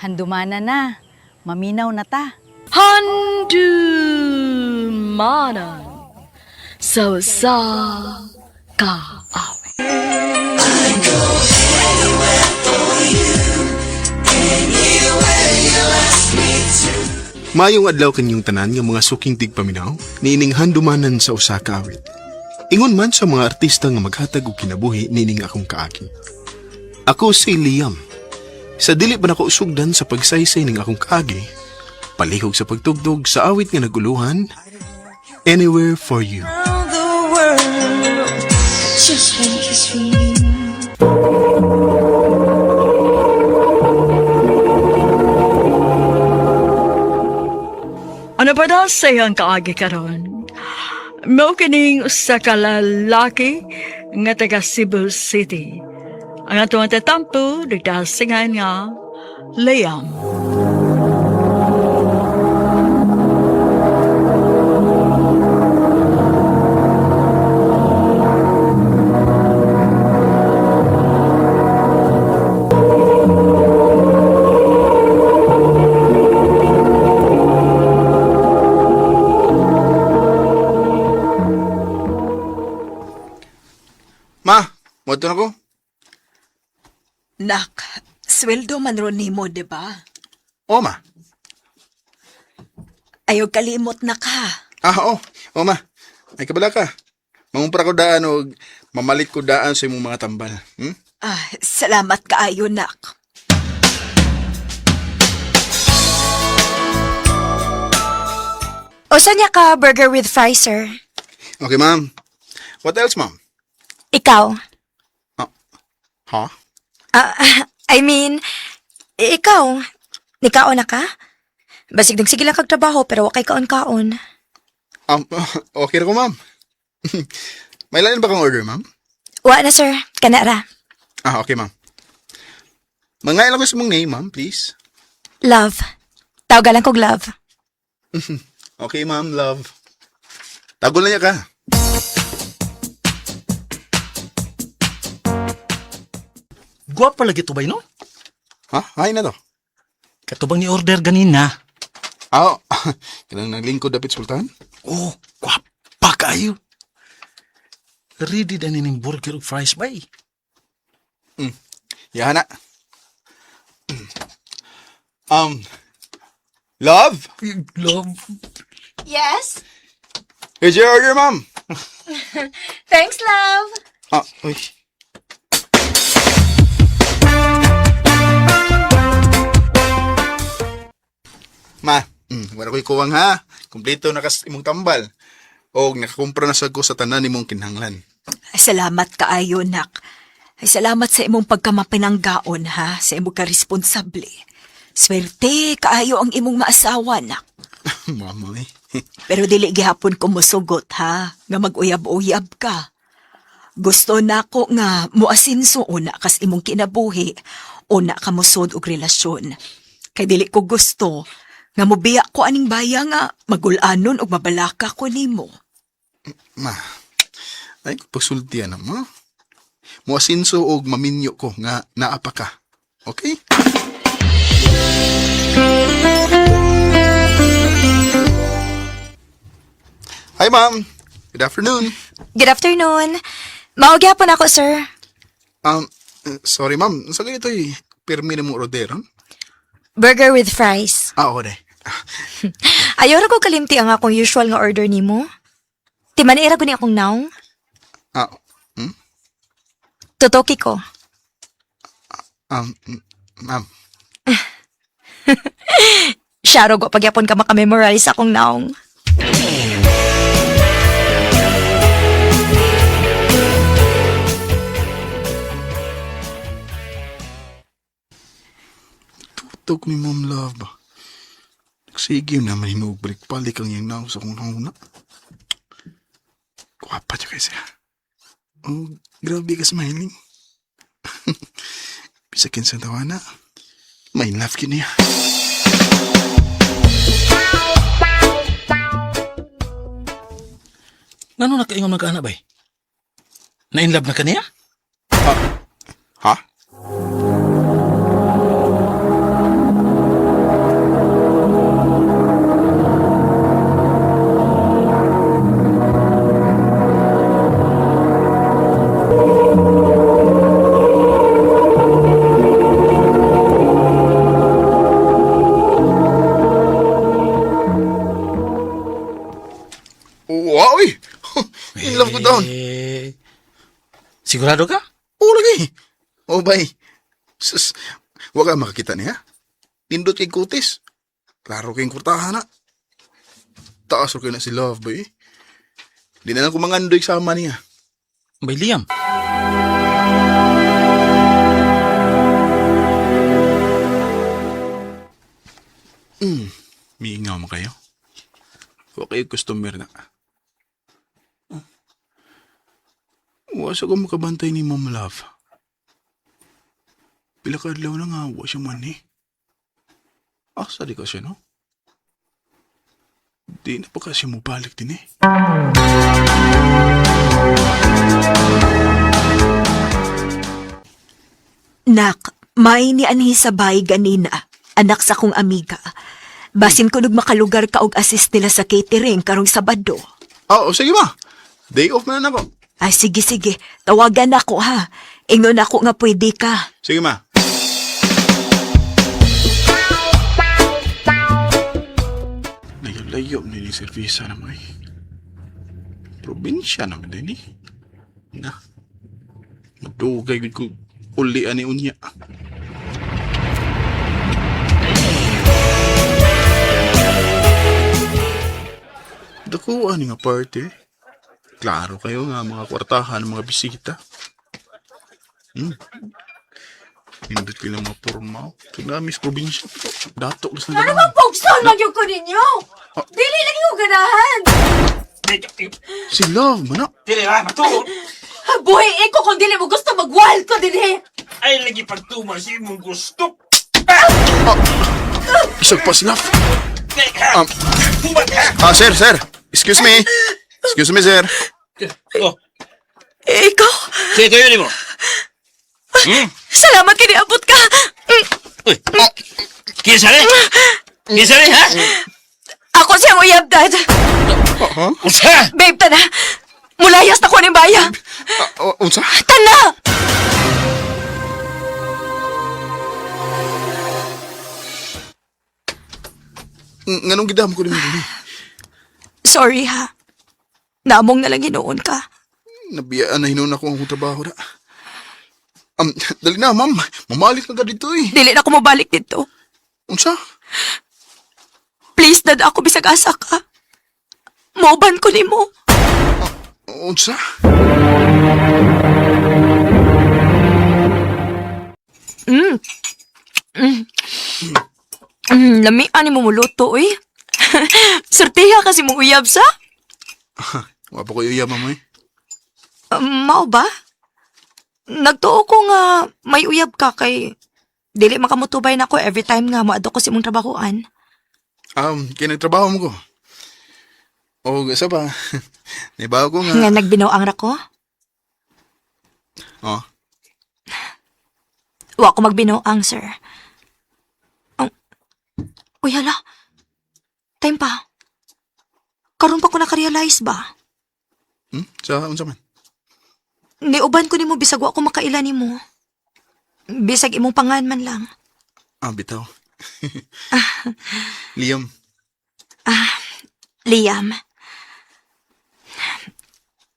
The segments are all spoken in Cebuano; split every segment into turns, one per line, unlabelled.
Handumana na. Maminaw na ta.
Handumanan sa usa ka awit.
Maayong adlaw kanyong tanan nga mga suking tigpaminaw, niining handumanan sa usa ka awit. Ingon man sa mga artista nga maghatag og kinabuhi niining akong kaagi. Ako si Liam. Sa dili pa nako sugdan sa pagsaysay ning akong kaagi, palihog sa pagtugtog sa awit nga naguluhan, Anywhere for You.
The world, just one kiss from you.
Ano pa daw sa iyang kaagi karon? Mao kining usa ka lalaki nga taga Cebu City. Ang atong tatampo nagdasingan nga Liam.
Ma, moadto na ko.
Nak, sweldo man ron nimo, di ba?
O ma.
Ayaw kalimot na ka.
Ah, oo. O ma. Ay kabala ka. Mangumpra ko daan og mamalit ko daan sa imong mga tambal.
Ah, salamat kaayo, nak.
Usa niya ka burger with fries, sir.
Okay, ma'am. What else, ma'am?
Ikaw.
Ha?
Ah, I mean, ikaw. Nikaon na ka? Basig nagsige lang kag trabaho pero wa kay kaon-kaon.
Okay ra ko, ma'am. May lain ba kang order, ma'am?
Wa na, sir. Kana ra.
Ah, okay, ma'am. Mangain lang ko sa mong name, ma'am, please.
Love. Tawagan lang kog love.
Okay, ma'am, love. Tagol na niya ka.
Guwapa lagi to bay, no?
Ha? Hay na to.
Katubang ni order ganina.
Ah, oh. Kanang naglingkod dapit sultan?
Oh, guwapa kayo. Ready na nining burger ug fries bay.
Yahan na. Love?
Love.
Yes?
Here's your order, ma'am.
Thanks, love.
Ah, uy. Ma, wala ko'y kuwang ha. Kompleto na kas imong tambal. Og nakakumpra na sad ko sa tanan nimong kinahanglan.
Salamat kaayo, nak. Ay, salamat sa imong pagkamapinanggaon, ha? Sa imong karesponsable. Swerte kaayo ang imong maasawa, nak.
Mama eh.
Pero dili gihapon ko mosugot, ha? Nga mag-uyab-uyab ka. Gusto nako nga muasinso una kas imong kinabuhi, una ka mosod og relasyon. Kay dili ko gusto nga mobiya ko aning baya nga magulanon og mabalaka ko nimo.
Ma, ay pagsultian na ma. Muasinso og maminyo ko nga naa pa ka. Okay? Hi, ma'am. Good afternoon.
Good afternoon. Mao gyapon ako, sir.
Sorry, ma'am. Sa ganito eh, pirmi na mong order, huh?
Burger with fries.
Ah, oo, de.
Ayaw ra ko kalimti ang akong usual nga order nimo. Timanira ko ni akong naong.
Ah,
Totoki ko.
ma'am.
Syaro go pagyapon ka makamemorize akong naong.
Tutok ni Ma'am Love ba? Sige naman hinuog balik-balik ang iyang naong sa kong nauna. Gwapa siya kasi. Oh, grabe ka smiling. Bisakin sa tawana. May love kini niya.
Ngano nakaingon man ka ana bay? Na in love na ka niya?
Ha?
Sigurado ka?
Oo lagi. Oh, bay. Sus, wa ka makakita niya. Nindot kay kutis. Klaro kayong kurtahan na. Taas kayo na si Love, bay. Di na lang kumangandoy sama niya.
Bay Liam.
Miingaw mo kayo? Wa kayo customer na. Wa sa ko makabantay ni Ma'am Love. Pila ka adlaw na nga, wa siya man eh. Asa di ka siya, no? Di na pa kasi mo balik din eh.
Nak, may ni anhi sa bahay ganina, anak sa kong amiga. Basin ko makalugar ka og assist nila sa catering karong Sabado.
Ah, oh, sige ma. Day off na na ako.
Ay, sige, sige. Tawagan ako ha. Ingon ako nga pwede ka.
Sige ma. Layo-layo na yung servisa naman eh. Probinsya naman din eh. Na. Madugay gud ko uli ani unya. Dako ani nga party. Klaro kayo nga mga kwartahan mga bisita. Nindot ko lang mga formal. Tignan, Miss Probinsya. Dato, gusto na
Ano bang pugson man yung ko ninyo? Dili lagi ko ganahan.
Si Love, mana?
Dili ra matuod.
Buhi ko kung dili mo gusto mag-wild ko dinhi.
Ay lagi pagtuman sa imong gusto.
Isag pa si Love.
Um,
Ah, sir, sir. Excuse me. Excuse me, sir.
Oh,
Ikaw,
sige kayo nimo.
salamat kay niabot ka.
Uy. Kinsa ni? Kinsa ni ha?
Ako siyang uyab, Dad.
Unsa?
Babe, tana. Mulayas na ko ni Maya.
Ah, oh, unsa?
Tana!
Nganong gidam ko rin mo
Sorry ha. Namong na lang hinuon ka.
Nabiyaan na hinuon ako ang akong trabaho na. Dali na, ma'am. Mamalik na ka dito eh.
Dili na ko mabalik dito.
Unsa?
Please, Dad, ako bisag asa ka. Mauban ko nimo.
Unsa?
Lami ani mo muluto, uy. Sortiha kasi mong uyab sa?
Wa pa ko iya, ma'am eh.
Mao ba? Nagtuo ko nga may uyab ka kay dili makamutubay na ko every time nga moadto ko sa imong trabahoan.
Kaya nagtrabaho mo ko. O, isa pa. Naibaw ko nga.
Nga nagbinaw ang ra ko.
Oh,
Wa ko magbinaw sir. Ang Uy, hala. Time pa. Karon pa ko nakarealize ba?
Sa, unsa man?
Niuban ko nimo bisag wa ko makaila nimo. Bisag imong pangan man lang.
Ah, bitaw. Liam,
Liam.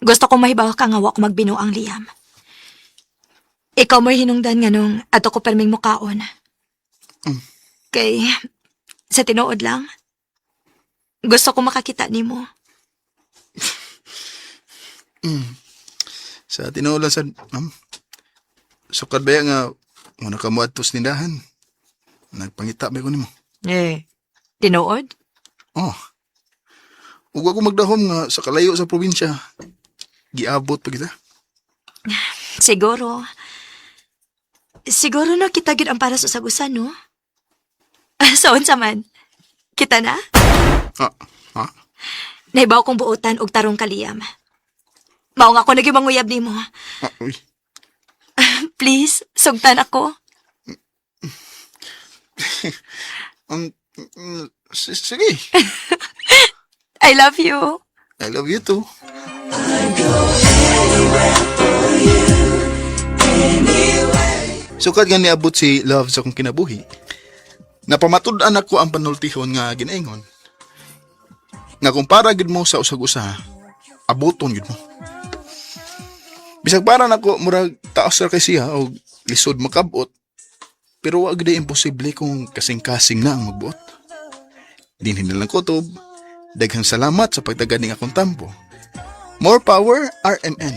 Gusto ko mahibaw ka nga wa ko magbinuang Liam. Ikaw mo'y hinungdan nga nung ato ko perming mukaon. Kay sa tinuod lang, gusto ko makakita nimo.
Sa tinuod lang sad, ma'am. Sukad ba nga muna ka mo adto sa tindahan? Nagpangita ba ko nimo?
Eh, tinuod?
Oh. Ug ako magdahom nga sa kalayo sa probinsya. Giabot pa kita.
Siguro. Siguro no kita gid ang para sa sagusan, no? So, unsa man? Kita na?
Ah, ha?
Naibaw kong buotan og tarong kaliyam. Mao nga ako naging manguyab nimo.
Ah, uy.
Please, sugtan ako.
Sige.
I love you.
I love you too. Sukad nga niabot si Love sa akong kinabuhi. Napamatud-an ako ang panultihon nga ginaingon. Nga kung para gid mo sa usag-usa, abuton gid mo. Bisag para nako murag taas ra kay siya og lisod makabot. Pero wa gid imposible kung kasing-kasing na ang magbuot. Dinhi na lang kutob. Daghang salamat sa pagtagad ning akong tampo. More power, RMN.